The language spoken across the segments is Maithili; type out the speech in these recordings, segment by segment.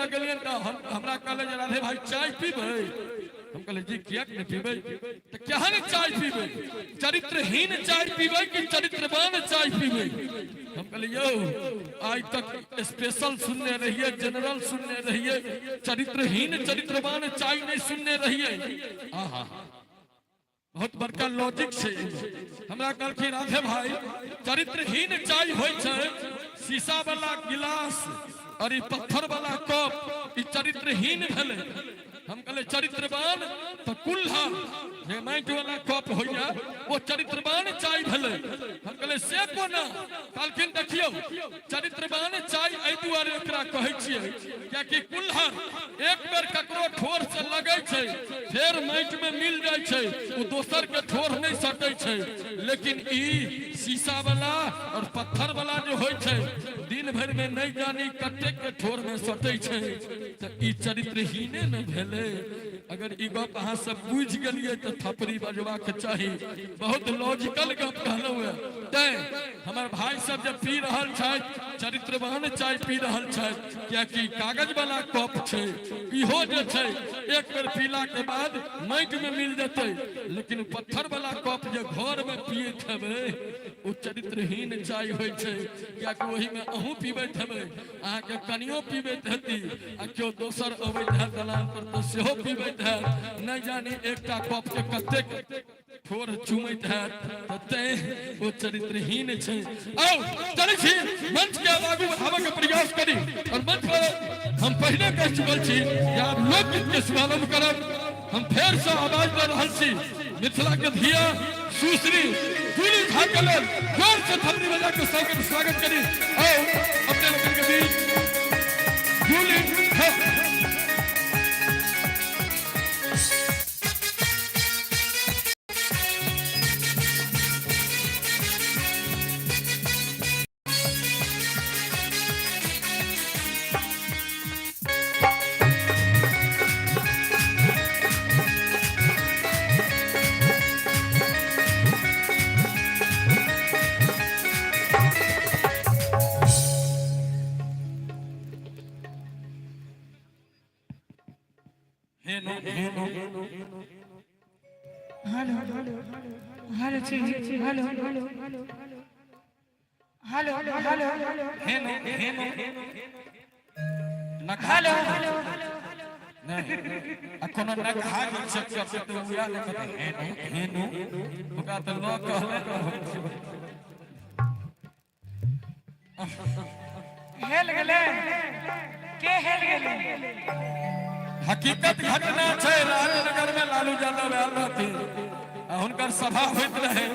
गेलियनि तऽ हमरा कहले जे राधे भाई चाय पीबै। हम कहले जी किएक नहि पीबै। तऽ केहन चाय पीबै, चरित्रहीन चाय पीबै कि चरित्रवान चाय पीबै? हम कहले यौ आइ तक स्पेशल सुनने रहिए, जनरल सुनने रहिए, चरित्रहीन चरित्रवान चाय नहीं सुनने रहिए। आहा, बहुत बड़का लॉजिक छै। हमरा कहलखिन राधे भाई चरित्रहीन चाय होइ छै शीशा वाला गिलास और ई पत्थर वाला कप, ई चरित्रहीन भेलै। हम कहले चरित्रवान तऽ कुल्हड़ जे माटि वाला कप होइया ओ चरित्रवान चाय भेलै। हम कहले से कोना? कहलखिन देखियौ चरित्रवान चाय एहि दुआरे एकरा कहै छियै कियाकि कुल्हड़ एक बेर ककरो ठोर से लगै छै फेर माटि में मिल जाइ छै, ओ दोसर के ठोर नहीं सटै छै। लेकिन ई शीशा वाला और पत्थर वाला जो होइ छै दिन भरि में नहीं जानी कतेक के ठोर में सटै छै, तऽ ई चरित्रहीने ने भेलै। अगर ई गप अहाँ सब बुझि गेलियै तऽ थपड़ी बजबाक चाही। बहुत लॉजिकल गप कहलहुँ हेँ। तैं हमर भाई सब जे पी रहल छथि चरित्रवान चाय पी रहल छथि, कियाकि कागज वाला कप छै इहो जे छै एक बेर पीला के बाद माटि में मिल जेतै, लेकिन पत्थर वाला कप जे घर में पियैत हेबै ओ चरित्रहीन चाय होइ छै, कियाकि ओहि में अहूँ पीबैत हेबै, अहाँके कनियो पीबैत हेती आ केओ दोसर अबैत हैत दलान पर तऽ सेहो पीबैत हैत, नहि जानी एकटा कप के कतेक ठोर चुमैत हैत, तऽ तैं ओ चरित्रहीन छै। आउ चलै छी मंच के आब आगू बढ़ाबऽ के प्रयास करी और मंच पर हम पहिले कहि चुकल छी जे आब लोकगीत के शुभारंभ करब। हम फेर से आवाज दऽ रहल छी मिथिला के धिया सुश्री जूली झा के लेल जोर से थपड़ी बजा के सबके स्वागत करी। आओ अपने लोगन के बीच Julie Jha. Hello hello hello hello ji hello hello hello hello hello hello नहीं आ कोनो नखा के चक्कर से तो उड़ा ले कहते हेनो हेनो ओकरा तऽ लऽ कहले हेल गेलै के हेल गेलै? हकीकत घटना छै, राजनगर में लालू यादव आयल रहथिन आ हुनकर सभा होइत रहे,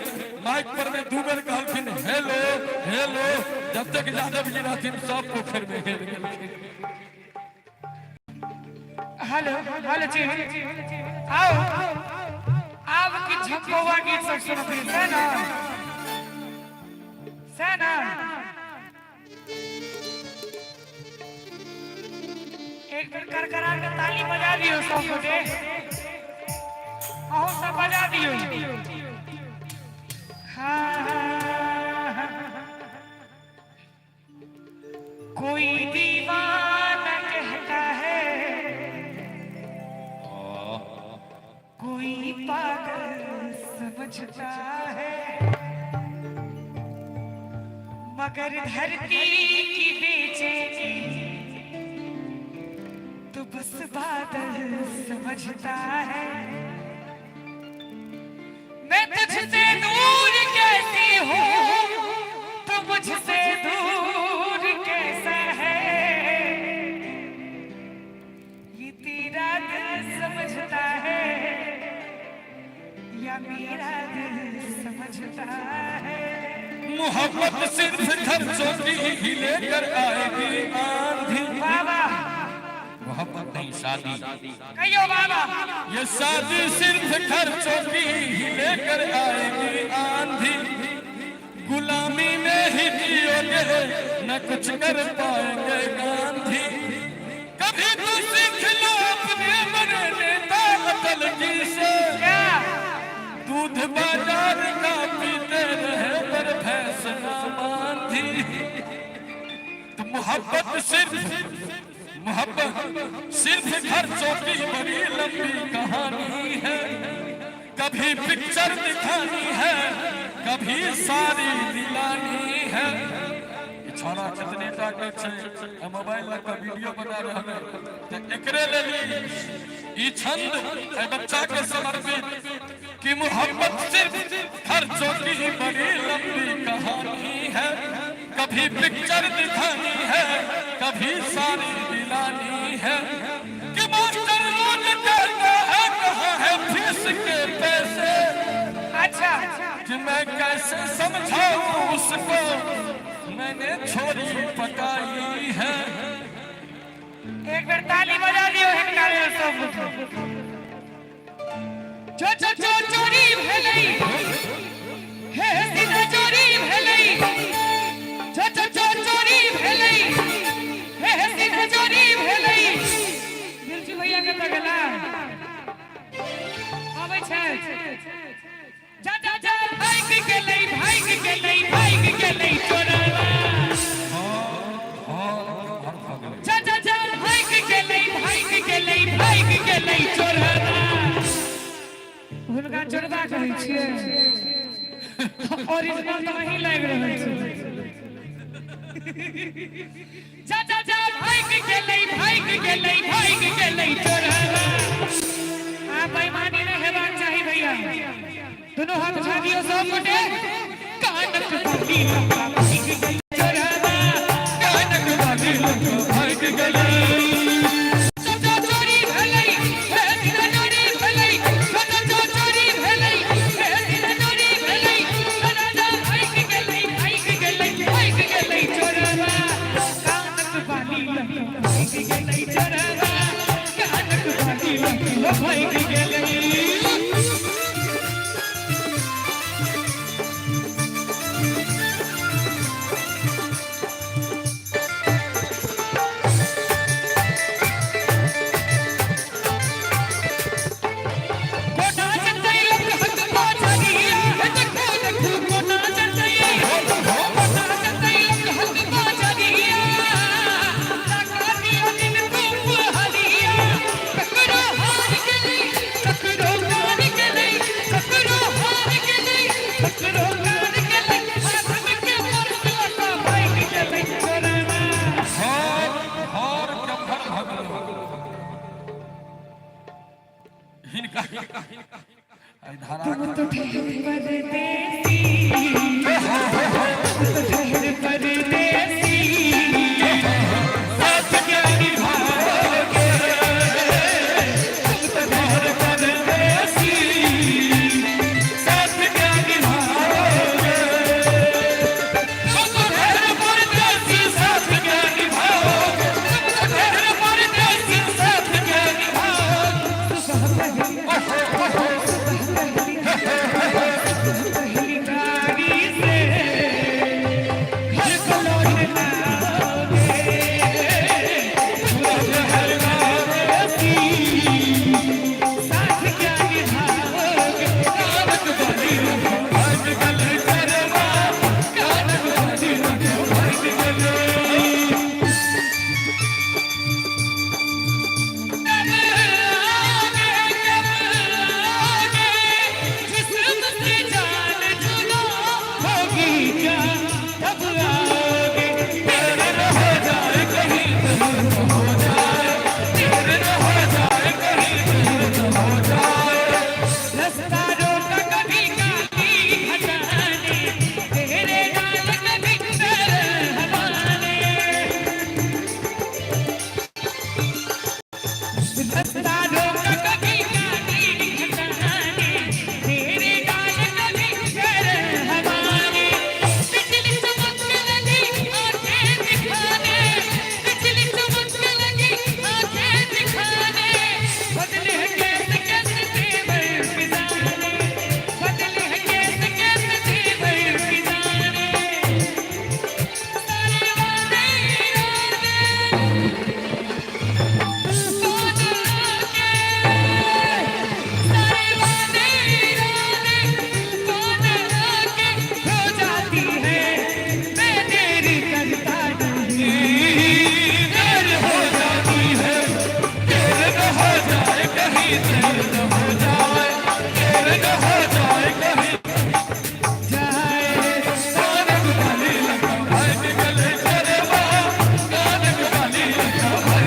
माइक पर में दू बेर कहलखिन हेलो हेलो, जतेक यादव जी रहथिन सब पोखरि में हेल गेलखिन। हेलो हेलो जी आओ आब की झपौआ गीत सब सुनबै से ना से ना एक बेर करकरा के ताली बजा दियो सब गोटे, अहूँ सब बजा दियो। हाँ, कोई दीवाना कहता है, कोई पागल समझता है, मगर धरती की बेचैनी तो बस बादल समझता है। मैं तुझसे दूर कैसी हूँ, तू मुझसे दूर कैसा है, ये तेरा दिल समझता है या मेरा दिल समझता है। मोहब्बत सिर्फ खर्चों की ही लेकर आएगी आंधी। बाबा मोहब्बत नहीं शादी कहियो बाबा। ये शादी सिर्फ खर्चों की ही लेकर आएगी आंधी। गुलामी में ही जियोगे न कुछ कर पाएंगे गांधी। कभी तो सीख लो अपने बड़े नेता अटल जी से। क्या दूध बाजार का पीते रहे पर भैंस ना बांधी। तो मोहब्बत सिर्फ मोहब्बत सिर्फ खर्चों की बड़ी लंबी कहानी है, कभी पिक्चर दिखानी है, कभी सारी दिलानी है। ई छौड़ा कितने टा के छै आ मोबाइल लऽ कऽ वीडियो बना रहल है, तऽ एकरे लेल ई छंद एहि बच्चा के समर्पित कि मोहब्बत सिर्फ खर्चों की बड़ी लंबी कहानी है, कभी पिक्चर दिखानी है, कभी सारी दिलानी है। कि मास्टर रोज कहता है कहाँ है फीस के पैसे, अच्छा। कि मैं कैसे समझाऊं उसको मैंने छोरी पटाई है। एक बेर ताली बजा दियौ हिनका लेल सब गोटे। चो चो चो चोरी भेलै, हे सीधा चोरी भेलै, चो चो चो चोरी भेलै, हे सीधा चोरी भेलै। बिरजू भैया कतऽ गेला? अबै छै। जा जा जा भागि गेलै, भागि गेलै, भागि गेलै चोरवा। जा जा जा भागि गेलै, भागि गेलै, भागि गेलै चोरवा। हुनका चोरबा कहै छियै? ओरिजिनल तऽ अहीं लागि रहल छै। जा जा जा भागि गेलै, भागि गेलै, भागि गेलै चोरवा। आ बेईमानी नहि हेबाक चाही भैया। दुनू हाथ उठा दियौ सब गोटे। कानक बाली लंबा भागि गेलै चोरवा, कानक बाली लंबा भागि गेलै। चो चोरी भेलै, हे सीधा चोरी भेलै, चो चो चोरी भेलै, हे सीधा चोरी भेलै, जा जा जा भागि गेलै, भागि गेलै, भागि गेलै चोरवा। कानक बाली लंबा भागि गेलै चोरवा, कानक बाली लंबा भागि गेलै। कोना चलतै लोक हक बाजरिया, हे देखो देखो कोना चलतै, कोना चलतै लोक हक बाजरिया, टाका दिया दिन धूप हरिया, ककरो हार गेलै, ककरो हार गेलै, ककरो हार गेलै, ककरो हार गेलै, हाथ के पर्स लऽ कऽ भागि गेलै चोरवा। हर हर कम्हर भगलो हिनका एहि धारा तुम तो ठहर परदेसी, तुम तो ठहर परदेसी, साथ क्या निभाओगे, तुम तो ठहर परदेसी, साथ क्या निभाओगे, तुम तो ठहर परदेसी, साथ क्या निभाओगे, तुम तो ठहर परदेसी, साथ क्या निभाओगे। पहली गाड़ी से घर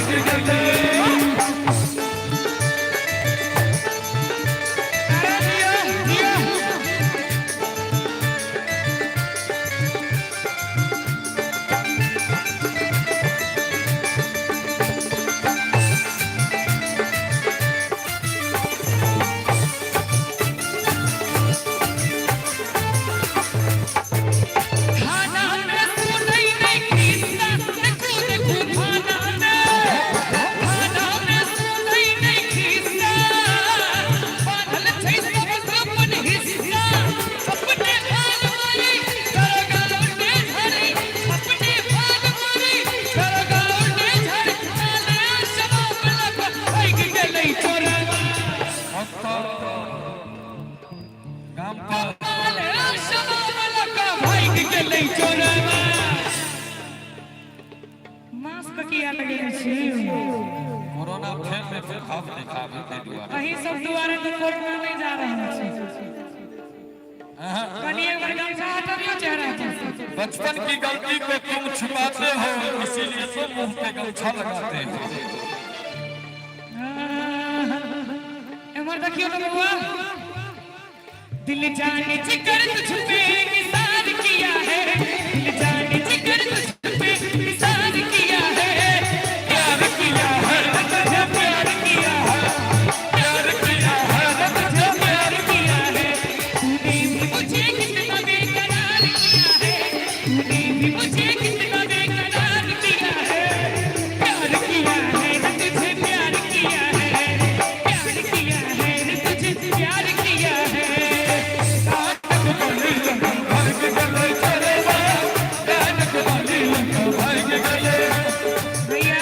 भागि गेलै। अरे दिया दिया। खाना में सुनै नै खिस्सा, देखू देखू खाना में, खाना में सुनै नै खिस्सा, बान्हल छै सब अपन हिस्सा, अपने भाग मारी करगलौटे झरी, अपने भाग मारी करगलौटे झरी, खाना शबाब लग भागि गेलै चोरवा। गाम पर शबाब लग भागि गेलै चोरवा। मास्क किया लगेने छी? कोरोना फेर में प्रभाव देखाबे ताहि दुआरे। अहीं सब दुआरे तऽ कोर्ट में नहि जा रहल छी। कनि एक बार गमछा हटबियौ चेहरा पर। बचपन की गलती को तुम छुपाते हो, इसीलिए तो मुंह पे गमछा लगाते हो। एम्हर देखियौ ने बबुआ। दिल जाने जिगर तुझ पे निसार किया है, दिल जाने जिगर तुझ पे निसार किया है, प्यार किया है तुझे, प्यार किया है, प्यार किया है तुझे, प्यार किया है, तूने भी मुझे कितना बेकरार किया है, तूने भी मुझे कितना बेकरार किया है, प्यार किया है तुझे, प्यार किया है, प्यार किया है तुझे, प्यार किया है। भागि गेलै चोरवा, कानक बाली लंका भागि गेलै। भैया,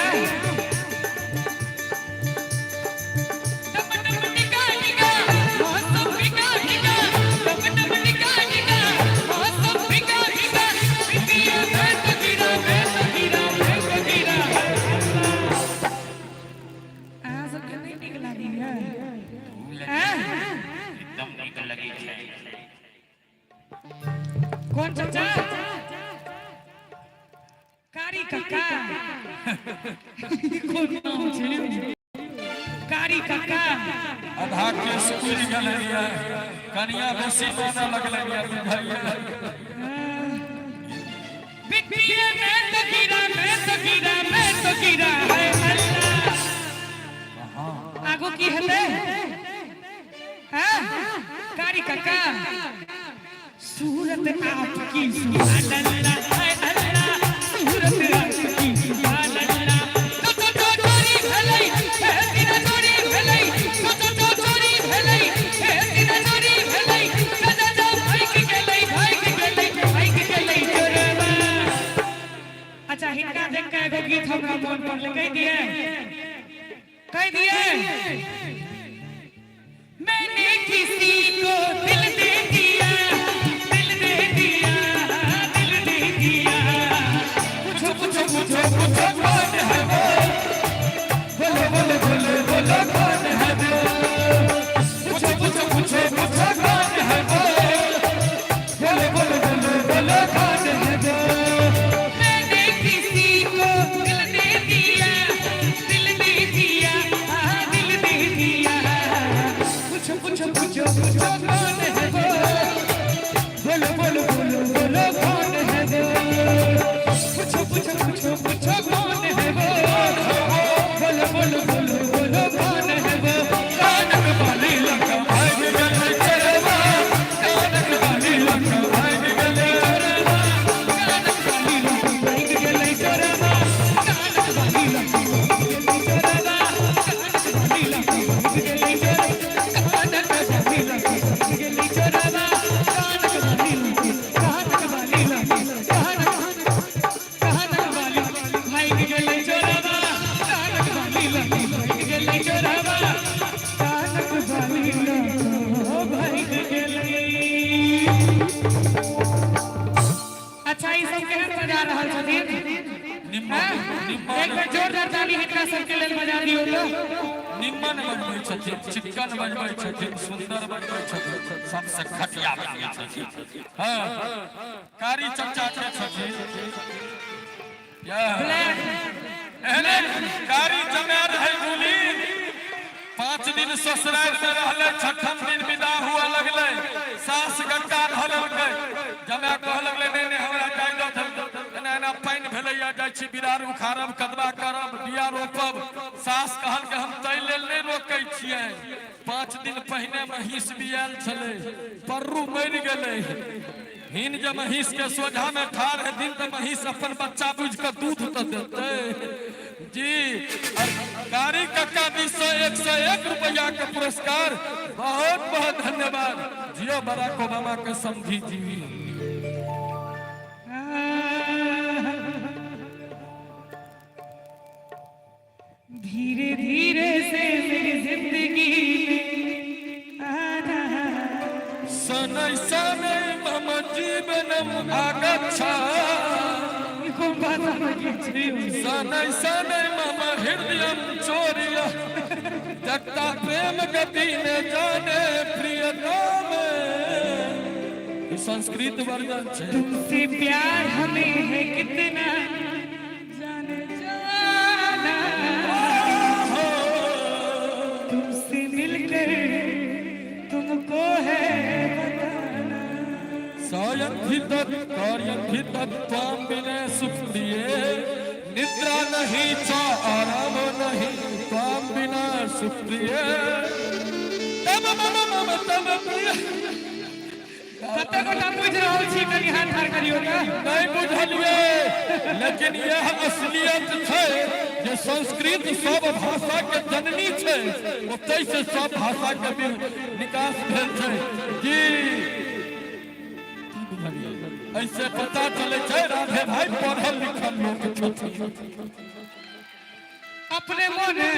टप टप टिका टिका मौसम फिका फिका, टप टप टिका टिका मौसम फिका फिका, पितिया मैं तो गिरा, मैं तो गिरा, मैं तो गिरा। अहाँ सबके नहि नीक लागैया? हैं? एकदम नीक लगै छै। कौन चाचा? कारी काका। कोन नाम छै? कारी काका। आधा केस उड़ि गेलै, कनिया बेसी मानऽ लगलै बुझाइया। बिटिया मैं तो गिरा, मैं तो गिरा, मैं तो गिरा है अल्लाह। आगू की हेतै? हाँ? कारी काका, सूरत आपकी सुभान अल्लाह है अल्लाह, सूरत आपकी सुभान अल्लाह। तो तो तो चोरी भेलै हे दिन, चोरी भेलै, तो तो तो चोरी भेलै हे दिन, चोरी भेलै, जा जा भागि गेलै, भागि गेलै, भागि गेलै चोरवा। अच्छा, हिनका देख के एगो गीत हमरा मोन पड़लै, कहि दिए, कहि दिए। मैंने किसी को दिल दे दिया, दिल दे दिया, दिल दे दिया। पूछो पूछो पूछो पूछो कौन है वो, बोलो बोलो बोलो बोलो कौन है वो, पूछो पूछो पूछो पूछो कौन है वो, बोलो बोलो बोलो बोलो कौन है वो। मैंने किसी को दिल दे दिया, दिल दे दिया, हाँ दिल दे दिया। पूछो पूछो पूछो पूछो कौन है वो, बोलो बोलो बोलो बोलो कौन है वो, पूछो पूछो पूछो पूछो कौन है वो, बोलो बोलो बोलो बोलो कौन है वो। कानक बाली लंका भागि गेलै चोरवा, कानक बाली लंका भागि गेलै चोरवा, कानक बाली लंका भागि गेलै चोरवा, कानक बाली लंका भागि गेलै चोरवा, कानक बाली लंका भागि गेलै चोरवा, कानक बाली लंका भागि गेलै चोरवा, कानक बाली लंका, कानक बाली लंका, कानक कानक बाली भागि गेलै चोरवा, कानक बाली लंका भागि गेलै चोरवा, कानक बाली लंका भागि गेलै। अच्छा, ई सब केहन बजा रहल छथिन? निम्मन। हैं? निम्मन। एक बेर जोरदार ताली हिनका सबके लेल बजा दियौ तो। निम्मन बनबै छथिन, चिक्कन बनबै छथिन, सुन्दर बनबै छथिन, सबसे घटिया बनबै छथिन। हाँ, कारी चचा के छथिन। ब्लैक। एहने कारी ससुराल में रहले, छठम दिन विदा हुआ लगले, सास गंगा धललकै, जमाय कह लगले नहीं नहीं हमरा जाय दो, एना एना पानि भेलैया, जाइ छी बिरार उखाड़ब, कदवा करब, बिया रोपब। सास कहलकै हम तै लेल नहि रोकै छियै, 5 दिन पहिने महींस बियाल छलै, पर्रू मरि गेलै, हिन जे महींस के सोझा में ठाढ़ हेथिन तऽ महींस अपन बच्चा बुझि कऽ दूध तऽ देतै जी। और कारी कक्का दिस से 101 रुपया के पुरस्कार, बहुत बहुत धन्यवाद। जियो बराक ओबामा के समझी जी। धीरे धीरे से मेरी जिंदगी में आना। शनै शनै मम जीवनम आगच्छ, ई कोन भाषा मे गीत छै? शनै शनै मम हृदयम चोरिय, जगता प्रेम गति ने जाने प्रियतम। ई संस्कृत वर्जन छै। तुमसे प्यार हमें है कितना जाने जाना, तुमसे मिलकर तुमको है बताना। सायंधि तत्कार्यंधि तत्त्वां विनय सुप्रिये, निद्रा नहीं च आराम नहीं त्वां बिना सुप्रिये, तब मम मम तब प्रिय। कते गोटा बुझि रहल छी, कनि हाथ ठाढ़ करियौ तऽ। नहीं बुझलिए, लेकिन यह असलियत छै जे संस्कृत सब भाषा के जननी छै, ओतै से सब भाषा के भी विकास भेल छै जी। की बुझलिए? ऐसे पता चले छै राधे भाई पढ़ल लिखल लोक छथिन। अपने मोने।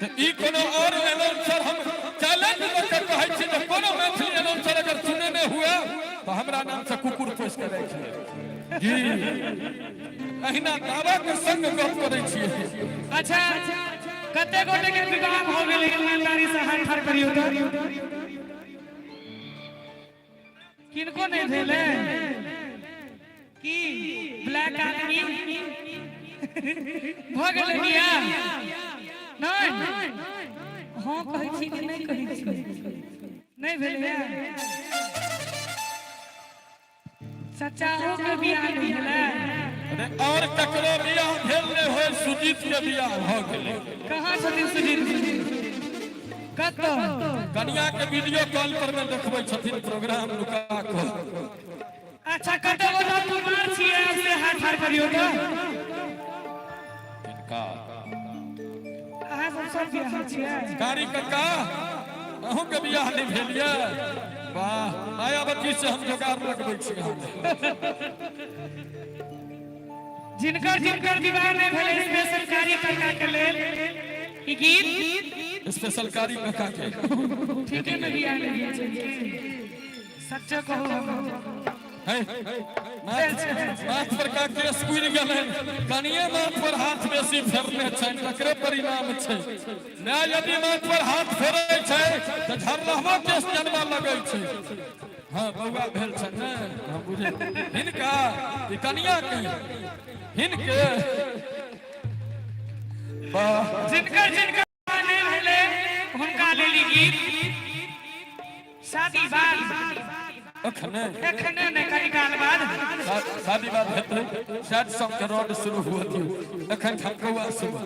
तऽ ई कोनो और एनाउंसर, हम चैलेंज दऽ के कहै छी जे कोनो मैथिली एनाउंसर अगर सुनेने हुए तऽ हमरा नाम से कुकुर पोसि के राखि लेब जी। अहिना दावा के संग गप करै छियै। अच्छा, कते गोटे के विवाह भऽ गेलै, ईमानदारी से हाथ ठाढ़ करियौ तऽ। किनको नहि भेलै की? ब्लैक आदमी भऽ गेलै बियाह? नहि? हँ कहै छी कि नहि कहै छी? नहि भेलै? चचा हो के बियाह नहि भेलै? अरे, और ककरो बियाह भेल नहि होय, सुजीत के बियाह भऽ गेलै। कहाँ छथिन सुजीत? कतऽ? कनिया के वीडियो कॉल पर में देखबै छथिन प्रोग्राम नुका कऽ। अच्छा, कते गोटा कुमार छियै से हाथ ठाढ़ करियौ तऽ। किनका? अहाँ सब सब बियाह छियै? कारी कक्का, अहूँ के बियाह नहि भेल यऽ? वाह, मायावती से हम जोगाड़ लगबै छी अहाँके। जिनकर जिनकर विवाह नहि भेलै, स्पेशल कारी काका के लेल ई गीत। स्पेशल कारी कक्का के। ठीके में बियाह नहि भेल छै की? सच्चो कहू। है, माथ माथ पर का केस उड़ि गेलनि, कनिये माथ पर हाथ बेसी फेरने छनि, तकरे परिणाम छै ने। यदि माथ पर हाथ फेरै छै तऽ झरलहबो केस जनबा लगै छै। हँ, बौआ भेल छै ने, हम बुझै हिनका ई कनिया के हिनके, वाह। जिनकर जिनकर विवाह नहि भेलै, हुनका लेल ई गीत। शादी बाद। अखने? एखने नहि, कनी काल बाद। शादी बाद हेतै, सैड सॉन्ग के रोड शुरू हुआ दियौ, एखन ठमकौआ सुबह।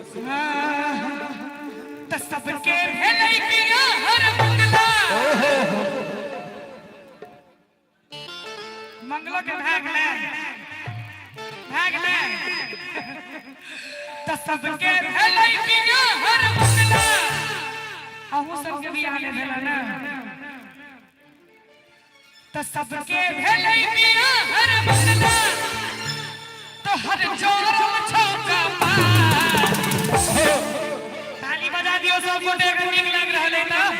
तऽ सबके भेलै बियाह हर मंगला मंगलो के भए गेलै, भए गेलै। तऽ सबके भेलै बियाह हर मंगला। अहूँ सबके बियाह नहि भेलै ने? तऽ सबके भेलै बियाह हर मंगला, तऽ हर जोरम छौका पार। ताली बजा दियौ सब गोटे अगर नीक लागि रहल है तऽ।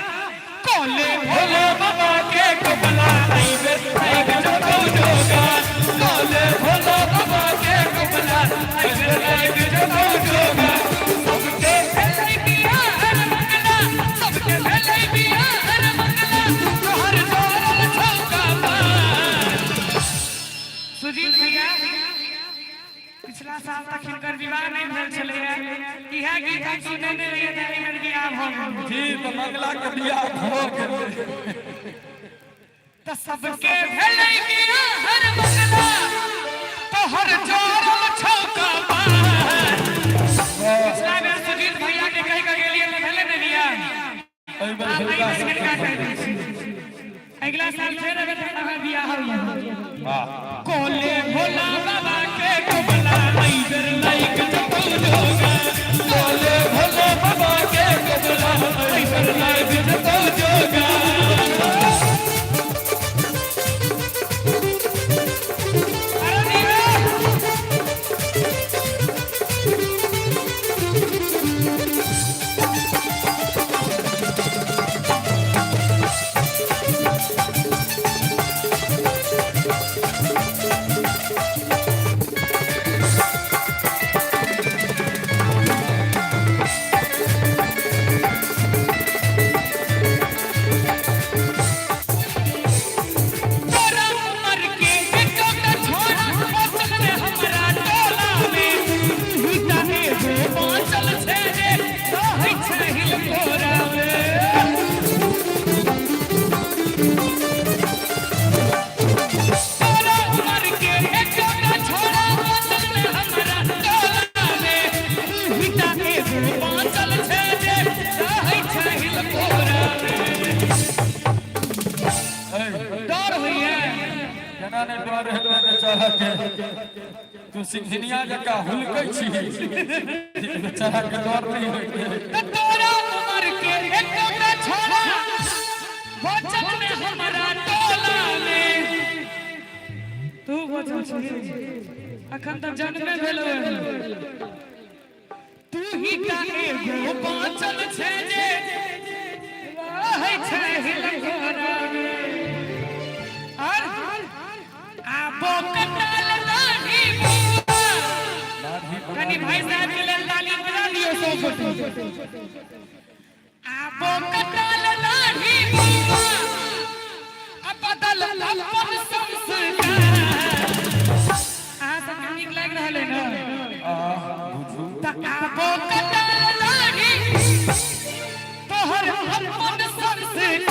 कोले भोले बाबा के कबला अइबे लाइग जतौ जोगार, कोले भोले बाबा के कबला अइबे लाइग जतौ जोगार। सबके भेलै बियाह हर मंगला, सबके भेलै बियाह हर मंगला, तोहर जोरल छौका पार। सुजीत भैया, पिछला साल तक हिनकर विवाह नहि भेल छलैया। ई इएह गीत हम सुनने रहियै तऽ एहि बेर बियाह भऽ गेल। जी, तऽ मंगला के बियाह भऽ गेलै। तऽ सबके भेलै बियाह हर मंगला, तोहर जोड़ल छौ कपार। पिछला बेर सुजीत भैया के कहि कऽ गेलियै तऽ भेलै ने बियाह। एहि बेर आब एहि हिनका बेर हिनका कहि दै छी, अगिला साल फेर एबै तऽ अहाँ बियाह होइया। कोले भोला बाबा के कबला, एहि बेर लाइक जतौ जोगा। कोले भोला बाबा के कबला, एहि बेर लाइक जतौ जोगा। अरे नीरा। तोरा उमर के एकोटा छोरा बचल रे हमरा टोला में, हिता एगो बाँचल छै जे रहै छै हिलकोरा में। तोरा उमर के एकोटा छोरा बचल रे हमरा टोला में, हिता एगो बाँचल छै जे रहै छै हिलकोरा में। डर होइए? केना नहि डर हेतै बेचारा के? तू सिंघनिया जकाँ हुलकै छी, बेचारा के डर नहि होइते? तऽ तोरा उमर के एकोटा छोरा बचल ने हमरा टोला में। तू बचल छी, अखन तऽ जन्मे भेलो। तू ही टा एगो बाँचल छै जे रहै छै हिलकोरा में। आर आबो कटाल दाढ़ी बौआ। कनि भाई साहब के लेल ताली बजा दियौ 100 गोटे। आबो कटाल दाढ़ी बौआ, आ बदल अपन संस्कार। अहाँ सबके नीक लागि रहल है ने? तऽ आबो कटाल दाढ़ी तोहर अपन संस्कार।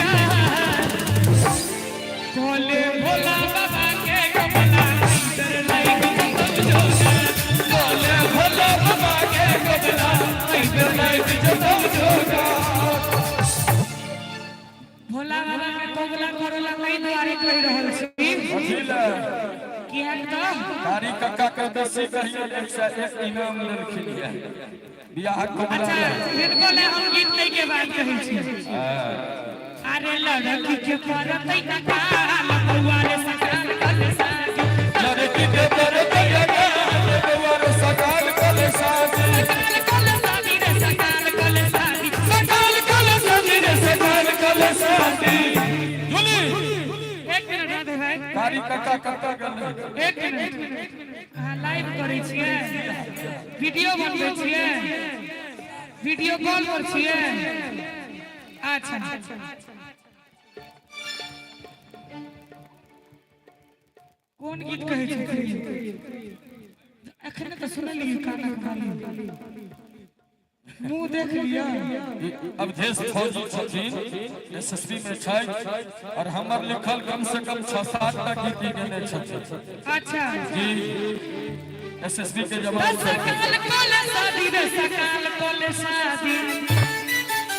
भोले भोला बाबा के कमला, इधर लाइक जतौ जोगा। भोले भोला बाबा के कमला, इधर लाइक जतौ जोगा। भोला बाबा के कबला करला एहि दुआरे कहि रहल छी। कथी लए? किएक तऽ कारी कक्का के बेसी कहियो 101 इनाम लेलखिन ये बियाहक कबला। अच्छा, हिनको ले हम गीत लै के बात कहै छी। अरे लड़की के परतै ककाल बौआ रे सकाल कल साजी। लड़की के परतै अकाल बौआ रे सकाल कल साजी। सकाल कल साजी रे, सकाल कल साजी। सकाल कल साजी रे, सकाल कल साजी। जुली। एक मिनट राधे भाई। कारी कक्का कक्का गेलै? एक मिनट, अहाँ लाइव करै छियै, वीडियो बनबै छियै, वीडियो कॉल पर छियै? अच्छा, कोन गीत कहै छै? एखने तऽ सुनलियै, कानक बाली, मुँह देख लिअ। अवधेश फौजी छथिन, एसएसबी में छथि और हमर लिखल कम से कम 6-7 टा गीत ई गेने छथिन। जी, एसएसबी के जवान छथिन। सकाल कल शादी रे, सकाल कल शादी।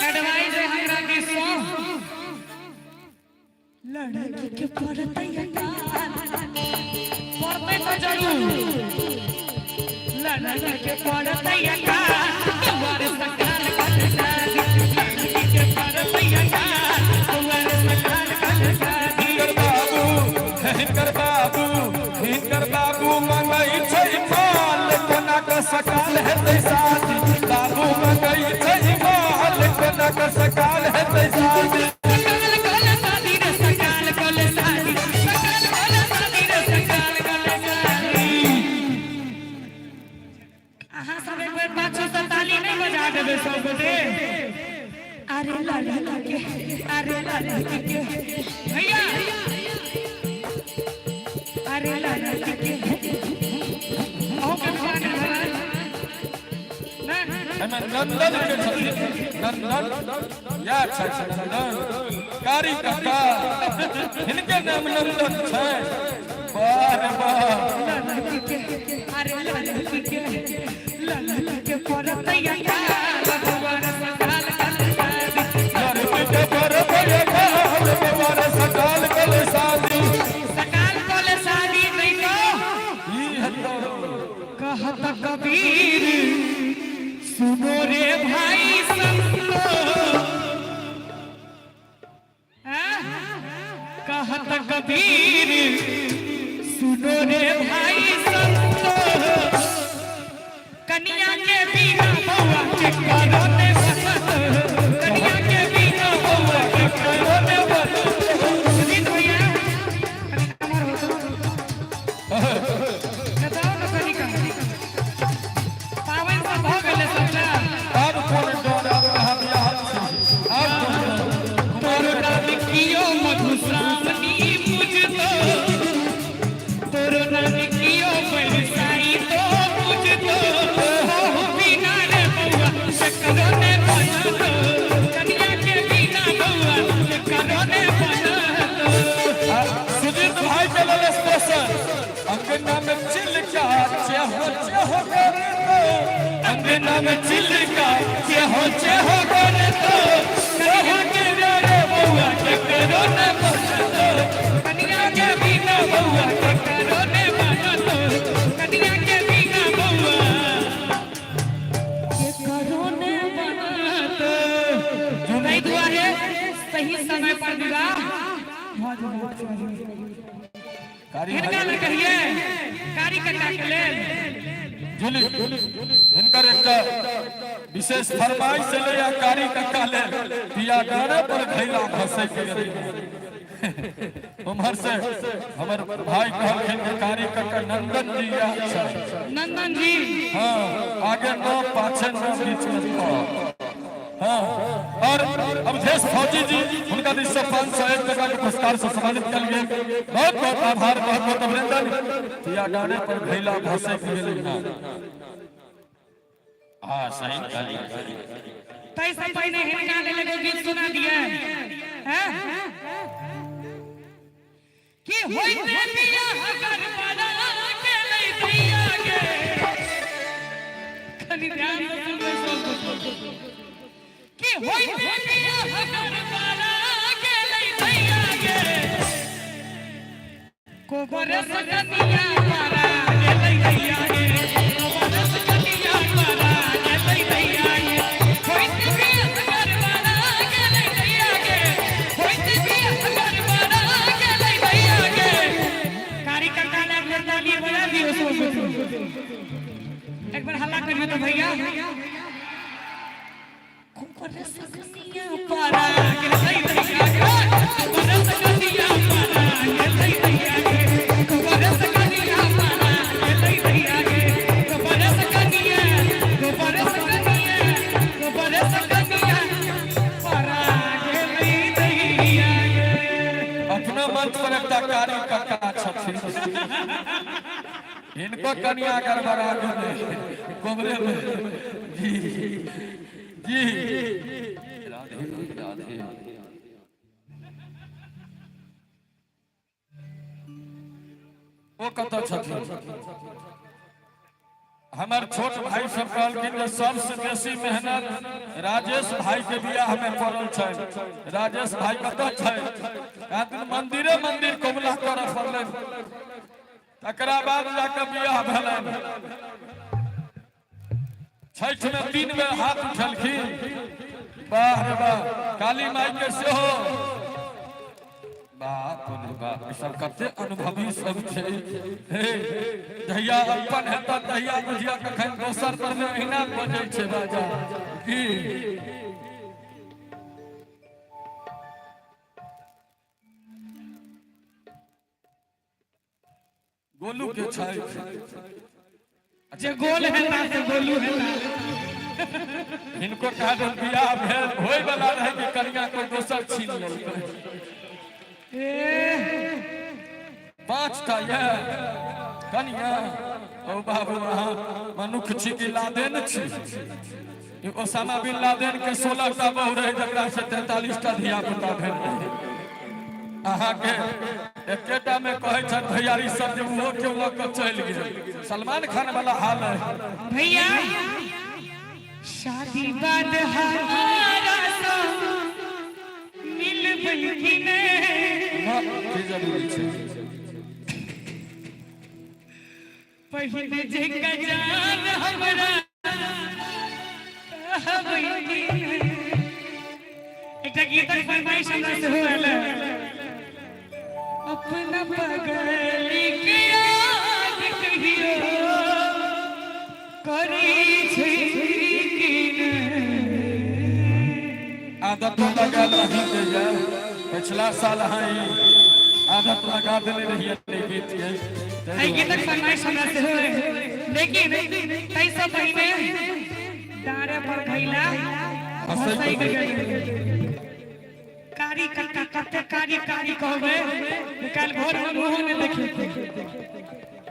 एडवाइस है हमरा दिसो, लड़की के पड़तै अकाल, पड़तै तऽ जरूर। लड़की के पड़तै अकाल बौआ रे सकाल कल शादी। लड़की के पड़तै अकाल बौआ रे सकाल कल शादी। हिनकर बाबू, हिनकर बाबू, हिनकर बाबू मंगै छै माल, कोना क सकाल हेतै शादी? बाबू मंगै छै माल, कोना क सकाल हेतै शादी? सकाल कल शादी रे, सकाल कल शादी। सकाल कल शादी रे, सकाल कल शादी। अहाँ सब एक बेर पाछू से ताली नहीं बजा देबै सब गोटे? अरे लड़की के, अरे लड़की के, भैया, अरे लड़की के, अहूँ के विवाह नहि भेल? नहि? एहिमे नंदन के छथिन। नंदन या छथि नंदन कारी काका, हिनके नाम नंदन छै। वाह रे वाह। ललकी के, अरे ललकी के, ललकी के परतैया काल बबुआ सकाल कल शादी। लड़की के परतैया काल बबुआ सकाल कल शादी। सकाल कल शादी नहीं तो ई हतो। कहत कबीर सुनो रे भाई संतो, हाँ? कहत कबीर सुनो रे भाई संतो, कनिया के बिना बउआ के करो ने बसत, कनिया के बिना बउआ के करो ने बसत। सुजीत भैया कनि कमर हो तो बताओ ना कनिका, पावन सब भऽ गेलै सबटा। आब कोन डर, आब कहाँ बियाह छै, आब कोन डर? तोरो नाम कियो मधुश्रावणी पूजतो, तोरो नाम कियो बरसाई तो पूजतो, बहु बिना रे बउआ से करो ने बनतो, कनिया के बिना बउआ से करो ने बनतो। सुजीत भाई के लेल स्पेशल, अंगना में चिलका चेहो चेहो करे तो, अंगना में चिलका चेहो चेहो करे तो, कहो के रे रे बउआ के करो ने बनतो, कनिया के बिना बउआ के करो ने बनतो, कनिया के बिना बउआ के करो ने बनतो। ताहि दुआरे सही समय पर विवाह भऽ जेबाक चाही। कारी हिनका भाई लए कहिए कारी कक्का के लेल। जुली, हिनकर एकटा विशेष फरमाइश छलैया कारी कक्का लेल, पिया गाना पर घैला भसै के गेलै। उम्हर से हमर भाई कहलखिन कि कारी कक्का नंदन जी इएह छै। नंदन जी। हाँ, आगे न पाछे न बीच में क। हाँ, और अवधेश फौजी जी, हुनका दिस से 501 टका के पुरस्कार से सम्मानित कयल गेल। बहुत बहुत आभार, बहुत बहुत अभिनंदन। पिया गाने पर घैला भसै के गेलै ना। हाँ, सही कहलियै। ताहि से पहिने हिनका लेल एगो गीत सुना दिए हैं कि होइते बियाह गड़बड़ा गेलै दैया गे। कनि ध्यान से सुनबै सब, कि होइते बियाह गड़बड़ा गेलै दैया गे, कोबर से कनिया मारा गेलै दैया गे, कोबर से कनिया मारा गेलै दैया गे। होइते बियाह गड़बड़ा गेलै दैया गे, होइते बियाह गड़बड़ा गेलै दैया गे। कारी काका ने एक बेर ताली बजा दियौ सब, एक बार हल्ला करियौ तो भैया। कोबर से कनिया पारा गेलै दैया गे, कोबर से कनिया पारा गेलै दैया गे, कोबर से कनिया पारा गेलै दैया गे, कोबर से कनिया, कोबर से कनिया, कोबर से कनिया पारा गेलै दैया गे। अपना मंच पर एकटा कारी कक्का छथिन, हिनको कनिया गड़बड़ा गेलै कोबरे में। जी जी, राधे राधे। ओ कतऽ छथिन? हमर छोट भाई सब कहलखिन जे सबसे बेसी मेहनत राजेश भाई के बियाह में पड़ल छै। राजेश भाई कतऽ छै? दिन मंदिरे मंदिर कबुला करऽ पड़लै, तकरा बाद जाके बियाह भेलनि। छठि में 3 बेर हाथ उठेलखिन। वाह रे वाह। काली माई के सेहो। बाप रे बाप, ई सब कते अनुभवी सब छै। हे, जहिया अपन हेतऽ तहिया बुझिया, कखन दोसर पर में अहिना बजै छै बाजा की। गोलू के छै। जे गोल हेता से गोलू हेता। हिनको कारण बियाह भेल होय वाला रहे कि कनिया कोई दोसर छीन लेलकै। ए। 5टा ये कनिया। ओ बाबू, अहाँ मनुख छी कि लादेन छी? ई ओसामा बिन लादेन के 16 टा बहु रहे जकरा से 43 टा धिया पुता भेल रहे। अहाँके एकेटा में कहै छथि भैयारी सब जे ओहो केओ लऽ कऽ चलि गेल। सलमान खान वाला हाल है। भैया शादी बाद हमारा सो मिलबै कि नहि? ना, की जरूरी छै? पहिने जे जान हमरा कहबै कि नहि? एकटा गीतक फरमाइश हमरा सेहो आयल है। अपना पगली के याद कहियो करै छै कि नहि? आदत लगा नहीं के यार, पिछला साल अहाँ ई आदत लगा देने रहिए ई गीत के। एहि गीतक फरमाइश हमरा सेहो रहै, लेकिन ताहिसँ पहिने डाँरे पर घैला हँसैक गेलै। कारी कक्का कते कारी कारी कहबै जे काल्हि भोरमे मुँहो नहि देखेतै।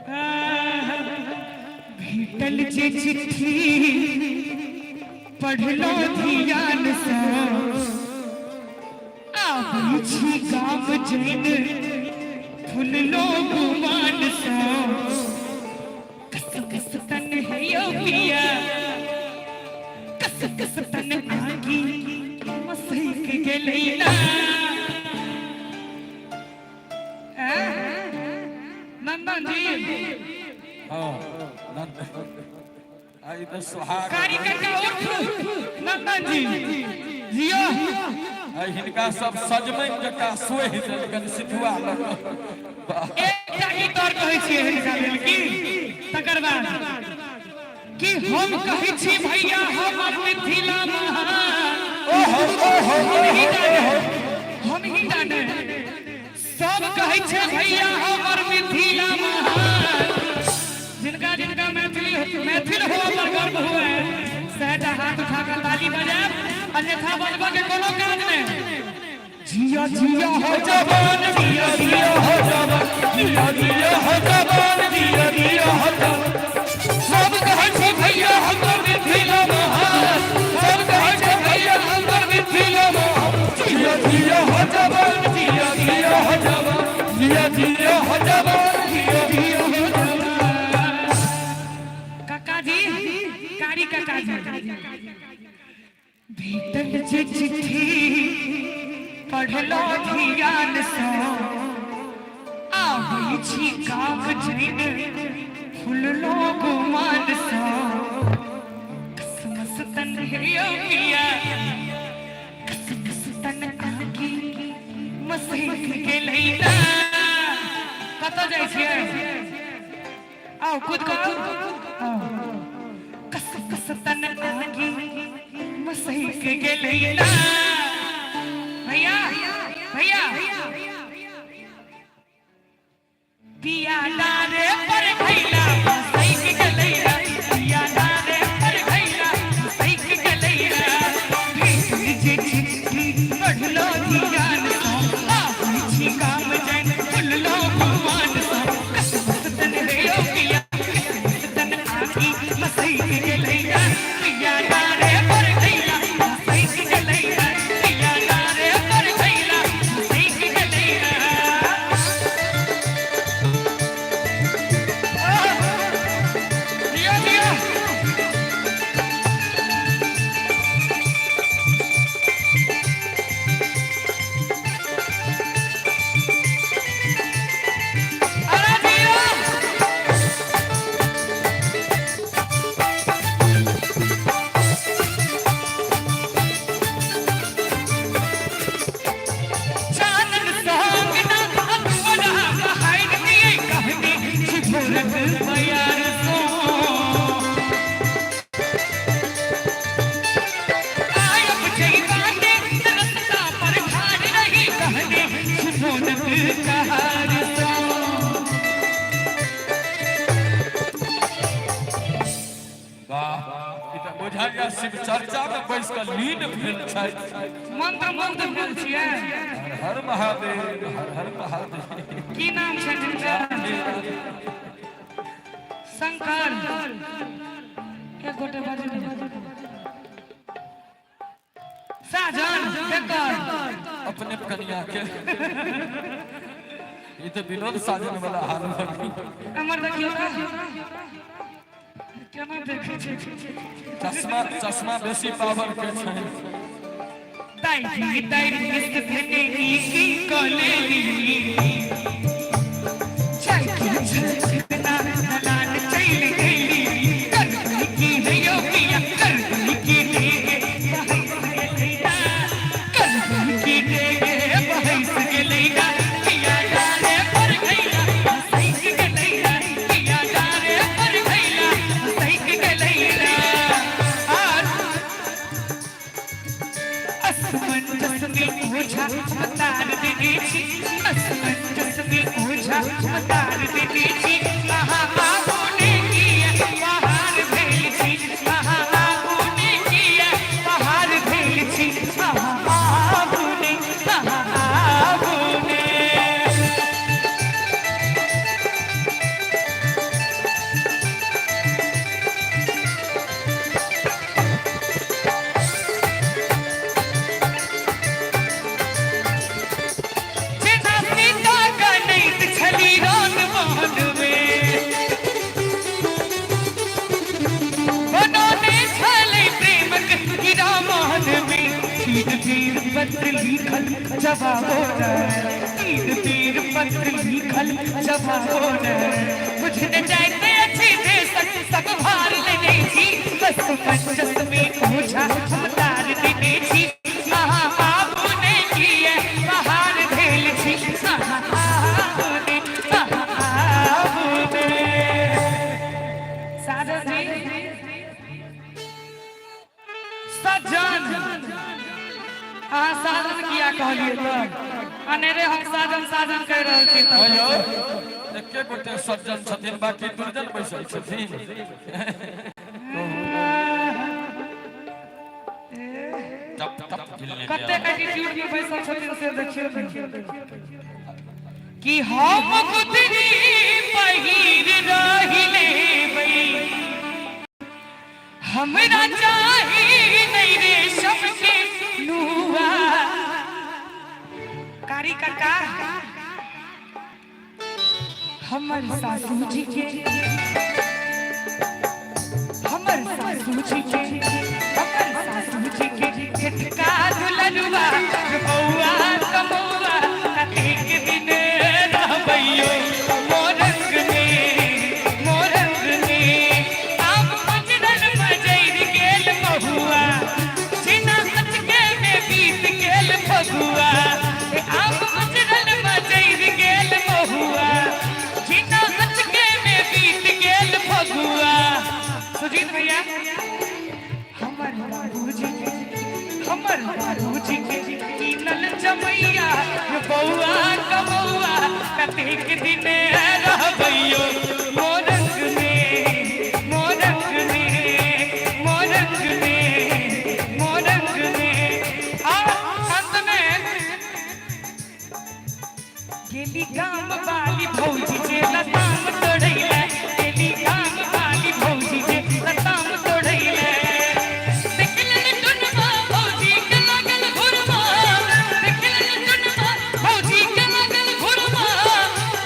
आह, भेटल जे चिट्ठी पढ़लो ध्यानसँ, आबै छी गाम जैन फुललो गुमानसँ। कस कस तन है यो पिया, कस कस तन आगी मसैक गेलै ना। नंदन जी। हाँ, नंद आई तऽ सोहाग। कारी काका उठ, नंदन जी जियो। आई हिनका सब सजमनि जकाँ सोहि देलकनि सिधुआ लऽ कऽ। वाह। एकटा गीत और कहै छियै हिनका लेल की, तकर बाद कि हम कहै छी भैया हमर मिथिला महान। ओहो ओहो। हम ही जाने, हम ही जाने। सब कहै छै भैया हमर मिथिला महान। जिनका जिनका मैथिली मैथिल हुआ पर गर्व हुए सहटा हाथ उठा कर ताली बजायब, अन्यथा बजबऽ के कोनो काज नहि। जिया जिया हो जवान, जिया जिया हो जवान, जिया जिया हो जवान, जिया जिया हो जवान। सब कहै छै भैया हमर मिथिला महान, सब कहै छै भैया हमर मिथिला महान। जिया जिया हो जवान, जिया जिया हो जवान, जिया जिया हो जवान, जिया जिया हो जवान। काका जी, कारी काका जी, भेटल जे चिट्ठी पढ़लो ध्यान सँ, आबै छी गाम जैन फुललो गुमान सँ। कसमस तन हे यो पिया, कसमस तन आगी मसैक गेलै ना। कतऽ जाइ छियै? आओ कूद कऽ आओ। कस कस तन आगी मसैक गेलै ना। भैया भैया, पिया डारे पर घैला मसैक गेलै ना, पिया डारे पर घैला मसैक गेलै ना। भेटल जे चिट्ठी पढ़लो ध्यान सँ, आबै छी गाम जैन फुललो गुमान सँ। कसमस तन हे यो पिया, कसमस तन आगी मसैक गेलै ना, पिया डारे पर घैला मसैक गेलै ना, पिया डारे पर घैला मसैक गेलै ना। दियो दियो। अरे दियो। चानन संग ना अधूरा बहाइन दिए कहनी छिभुरक बयार सो। आयब जइबाने रस्ता पर ठाढ़ रही कहने छिभुरक कहार सो। वाह, ई तऽ बुझाइया शिव चर्चा में बैस कऽ लीन भेल छथि। मंत्र मुग्ध भेल छियै। हर हर महादेव, हर हर महादेव। की नाम छै जिनका? शंकर। एक गोटे बाजू। साजन केकर? अपने कनिया के। ई तऽ विनोद साजन वाला हाल भऽ गेल। हमर देखियौ तऽ केना देखै छै। चश्मा, चश्मा बेसी पावर के छै। दाई दाई किस्त भेने ई की कलेली, चाय की झलकना दलान चल गेली। कर की है यो पिया, कर की देगे बहस गेलैना, कर की देगे बहस गेलैना, पिया डारे पर गैला सैक गेलैना, पिया डारे पर गैला सैक गेलैना। और असमंजस में ओझा अवतार देने छी, असमंजस में ओझा अवतार देने छी। अहाँ आबू ने किया पहाड़ भेल छी, अहाँ आबू ने किया पहाड़ भेल छी, अहाँ आबू ने, अहाँ आबू ने। जेना सीता गणित छली रान वन में, बनौने छलै प्रेमक हीरा मान में। तीन तीर पत्र लिखल जवाबो न, तीन तीर पत्र लिखल जवाबो न, बुझने जाइते अछि देशक सब भार लेने छी। बस मंचस में ओझा अवतार देने छी। अहाँ आबू ने किए पहाड़ भेल छी, अहाँ आबू ने, अहाँ आबू ने। साजन जी, सज्जन, अहाँ साजन किया कहलियै तऽ? अनेरे हम साजन साजन कहि रहल छी तऽ। आयो, एके गोटे सज्जन छथिन, बाकी दुर्जन बैसल छथिन। टप टप गिलने। कतेक एटीट्यूड में बैसल छथिन से देखियौ ने। कि हम गुदरी पहिर रहि लेबै, हमरा चाही नहीं रेशम के नुआ। कारी काका, हमर सासू जी के, हमर सासू जी के, हमर सासू जी के छिटका दुलरुआ, बौआ कमौआ कतेक दिन रहबैयो मोरंग में, मोरंग में। आब मजरल मजैर गेल महुआ, छिना अचके में बीत गेल फगुआ। आब मजरल मजैर गेल महुआ, छिना अचके में बीत गेल फगुआ। सुजीत भैया, हमर बाबूजी के, हमर बाबूजी के कीनल जमैया, बौआ कमौआ कतेक दिन रहबैयो मोरंग में, मोरंग में, मोरंग में, मोरंग में। आ अंत में गेली गाम वाली भौजी जे लताम तोड़ैले, गेली गाम वाली भौजी जे लताम तोड़ैले। देखलनि टुनमा भौजी के लागल घुरमा, देखलनि टुनमा भौजी के लागल घुरमा,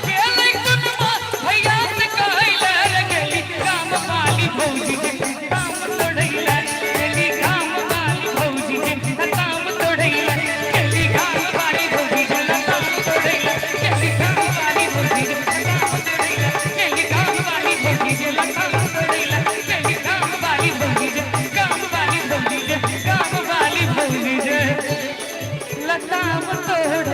गेलै टुनमा भैया से कहैले रे। गेली गाम वाली भौजी जे लताम तोड़ैले, गेली गाम वाली भौजी जे लताम तोड़ैले, गेली गाम वाली भौजी जे लताम तोड़ैले, गेली गाम वाली भौजी जे लताम तोड़ैले, गेली गाम वाली भौजी जे लताम तोड़ैले, गेली गाम वाली भौजी जे, गाम वाली भौजी जे, गाम वाली भौजी जे लताम तोड़ैले।